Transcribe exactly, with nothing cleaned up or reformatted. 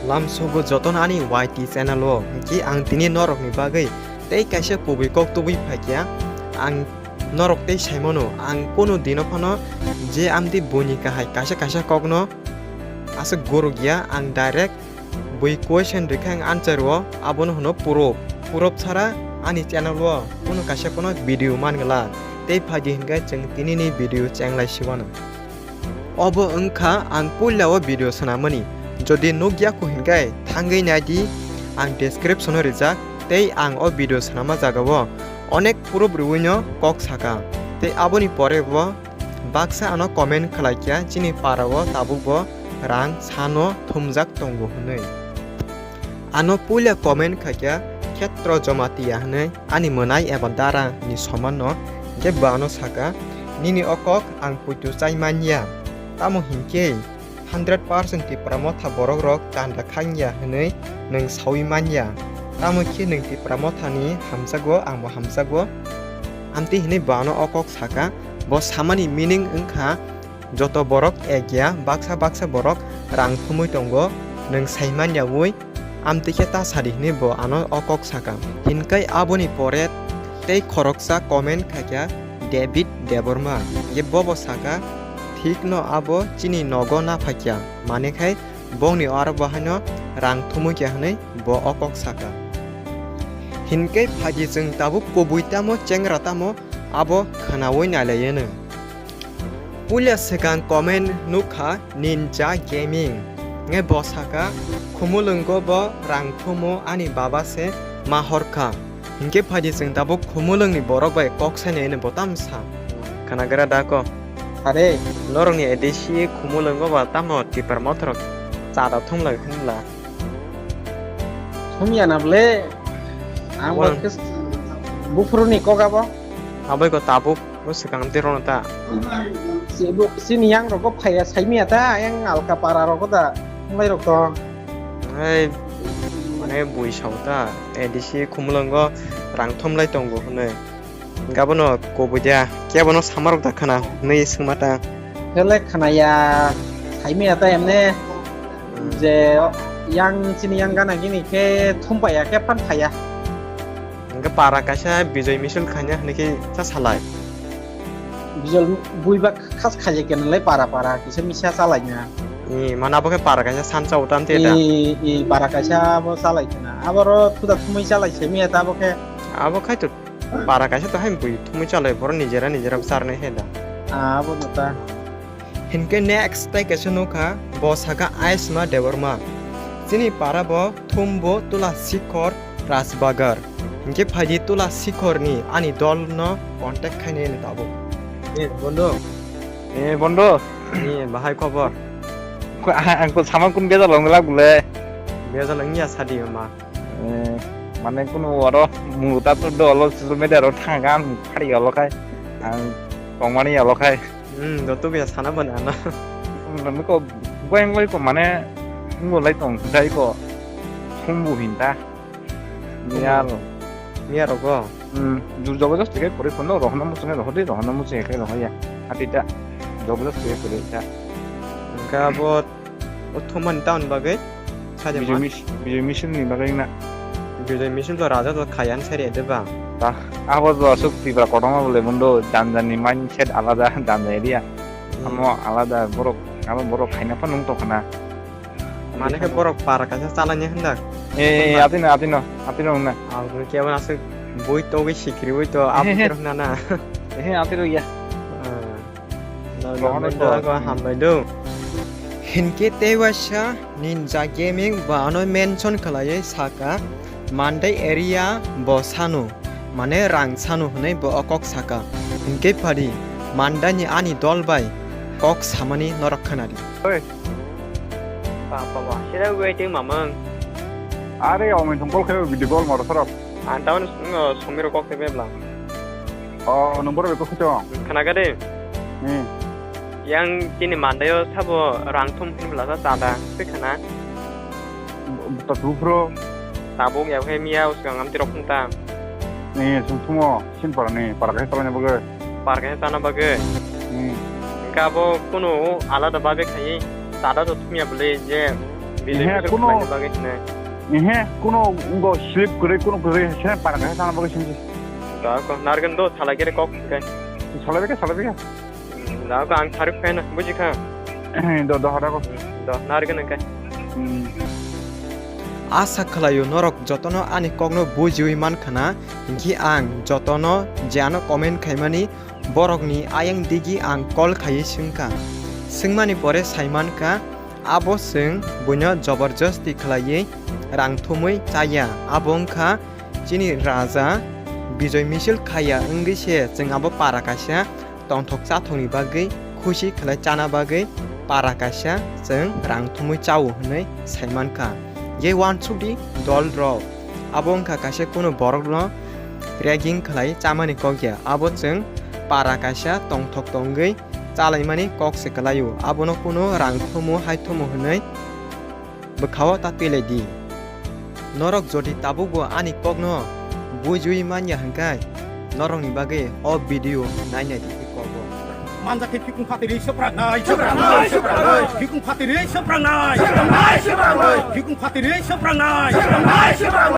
Lamsogo jotono ani Y T channel o, hwnkhe ang tini norokni bagwi tei kaisa kubui kok tubui phaikha. Ang norok tei saimano, ang kunu dino phano je amtwi buini kahai kaisa kaisa kokno aswk gurukya, ang direct bui question rikha ang answer o, abono hwno proof. Proof sara ani channel o kunu kaisa phano video manglak. Tei phaidi hwnkhe chwng tinini video chenglai siwano. Obo wngkha ang puila o video swnamani. Jodi nukya kho hinkhe thangwi naidi, ang description o rijak tei ang o video swnama jagao onek proof rwino kok saka. Tei aboni pore bo baksa ano comment khlaikha chini para o tabuk bo rang sano thumjak tongo hwnwi. Ano puila comment khaikha Khetro Jomatia hwnwi, ani mwnai eba dara ni soman no, hwnkhe bo ano saka, "Nini o kok ang puitu chai manya, tamo hinkhe hundred percent Tipra Motha borok rok chanda khangya hwnwi nwng saui manya, tamo khe nwng Tipra Motha ni hamjago, ang bo hamjago." Amtwi hwnwi bo ano o kok saka, bo samani meaning wngkha, joto borok ek ya, baksa baksa borok rang thumwi tongo, nwng sai man yaui, amtwi khe ta sadi hwnwi bo ano o kok saka. Hinkhe aboni pore tei khoroksa comment khaikha David Debbarma, ye bobo saka, "Thikno abo chini nogo na phaikya, mane khai bongni aro bo haino rang thumwi kha," hwnwi bo o kok saka. Hinkhe phaidi chwng tabuk kubui tamo chengra tamo abo khwnaui nailaiyano. Puila swkang comment nukha Ninja Gaming. Nge bo saka, "Khumulwngo bo rang thumo ani baba se ma horkha." Hinkhe phaidi chwng tabuk Khumulwngni borok bai kok sainai hwnwi bo tamo sa. Khwnagra da ko? Are, norokni A D C Khumulwngo ba tamo Tipra Motha rok chada thumlai thumla. Thumya na ble. Ang Wan. Bo khe buphuru ni kok abo. Abai ko tabuk bo swkang tei rono ta. Si bu, sini yang rok ko phaya saimiya ta, yang alka para rok ko da. Thumlai rok to. Hai, mane bui sao ta. A D C Khumulwngo rang thumlai tongo hwnwi. Gabono kubui dia, kebono samarok da khwna hwnwi swngma ta. Hele khwnaya, saimiya ta emne je yang chini yang gana gini khe thumpaya khe phan phaya. Hwnkhe para kaisa Bijoy misil khaina hwnwi khe ta salai. Bijoy buiba khas khaiya khe nalai para para kisa misa chalaina. I, mana abo khe para kaisa sansa utam te da. I, i, para kaisa abo chalai khwna. Aboro thuda thumui chalai saimiya ta abo khe. Abo khai to Para kaisa to hai bui thumui chalai, borok nijera nijera bwcharnai hai da. Ah, abo no ta. Hinkhe next tai kaisa nukha, bo saka Aisma Debbarma. Chini para bo thumbo Tula Sikhor Rajbagar. Hinkhe phaidi Tula Sikhor ni ani dol no contact khainai ni tabuk. Eh, bondo. Eh, bondo. Ni bahai khobor? Ko, a-, ang ko sama kun bejal wng lak bole. Bejal wngya sadi ma. Eh, mane kunu oro muta to dolo social media ro thanga gan phari olo khai. Ang tongmani olo khai. Hmm, do tu biya sana bana na. Mane ko boyang lai ko mane ngo lai tong dai ko. Humbu hinta. Miya ro. Miya ro ko. Hmm, jur jobo just ke kori kono rohna muchunge rohdi rohna muchunge ke rohya. Atita jobo just ke kori ta. Engka bo O thumani town bagwi sajama. Bijoy mis-, Bijoy misil ni bagwi na. Bijoy misil to raja to khayang sari ede ba. Ta, abo to asuk Tripura kotorma bole bundo, jan jan ni mindset alada, jan jan area. Hmm. Amo alada borok, amo borok khaina pha nung tongkhana. Mane khe borok para kaisa chalani hwnda. Eh, eh, atino, atino, atino wngna. Aboni kebo asuk bui togwi sikriwi to abo khe rwkna na. Eh, atiro ya. Ah. Rohornai Rohornai ko. Ko hambai do. Hinkhe tei waisa Ninja Gaming ba ano mention khlaiwi saka, Mandai area bo sanu, mane rang sanu hwnwi bo o kok saka. Hinkhe phadi Mandai ni ani dol bai kok samani norok khwnadi. Oi. Papa ba, sira waiting mamang. Are, omen thong call khe video call maro sarap. Ang taon, mm, sumiro kok tebe bla. O, number be kok chong. Khana gade. Hmm. Yang kini mandayo sabo rang thum hin bla sa tada. Se khana. Buta tu pro. Tabuk ya khe miya uskang am tirok khunta. Ni sum thumo, sin para ni, para khe para ni bagwi. Par khe chana bagwi. Hmm. Hingke abo kunu alada babe khaiwi chada to thumya bwlwi je Bijai Ehe, misil kuno, khlaina bagwi hinai. Ehe, kuno ungo slip kwrwi, kuno kwrwi, se para khe sana bagwi singsi. Da ko narwgwno do, salai khe kok khe. Salai bikha, salai bikha. Da ko ang tharuk khaina, buji kha. Ehe, do, do, hada ko. Do, narwgwno khe. Hmm. Asa khlaio norok jotono ani kokno bujiwi mankha na, hinkhe ang jotono je ano comment khaimani borokni ayang digi ang call khaiwi swngkha. Swngmani pore saimankha, abo chwng buino joborjosti khlaiwi rang thumwi chaya. Abo wngkha chini raja Bijoy misil khaiya wngwi se chwng abo para kaisa tongthok chathokni bagwi khusi khlai chana bagwi para kaisa chwng rang thumwi chao hwnwi saimankha. Je uansukdi dol rok, abo wngkha kaisa kunu borokno ragging khlai chamani kok ya, abo chwng para kaisa tongthok tongwi chalaimani kok se kwlaio, abono kunu rang thumu hai thumu hwnwi bwkhao ta twilaidi. Norok jodi tabukbo ani kokno bujiwi manya hwnkhe norokni bagwi o video nainai di kobo. Manja khe phikung phatiri swprangnai, swprangnai, swprangnai. Phikung phatiri swprangnai, swprangnai, swprangnai. Phikung phatiri swprangnai, swprangnai, swprangnai.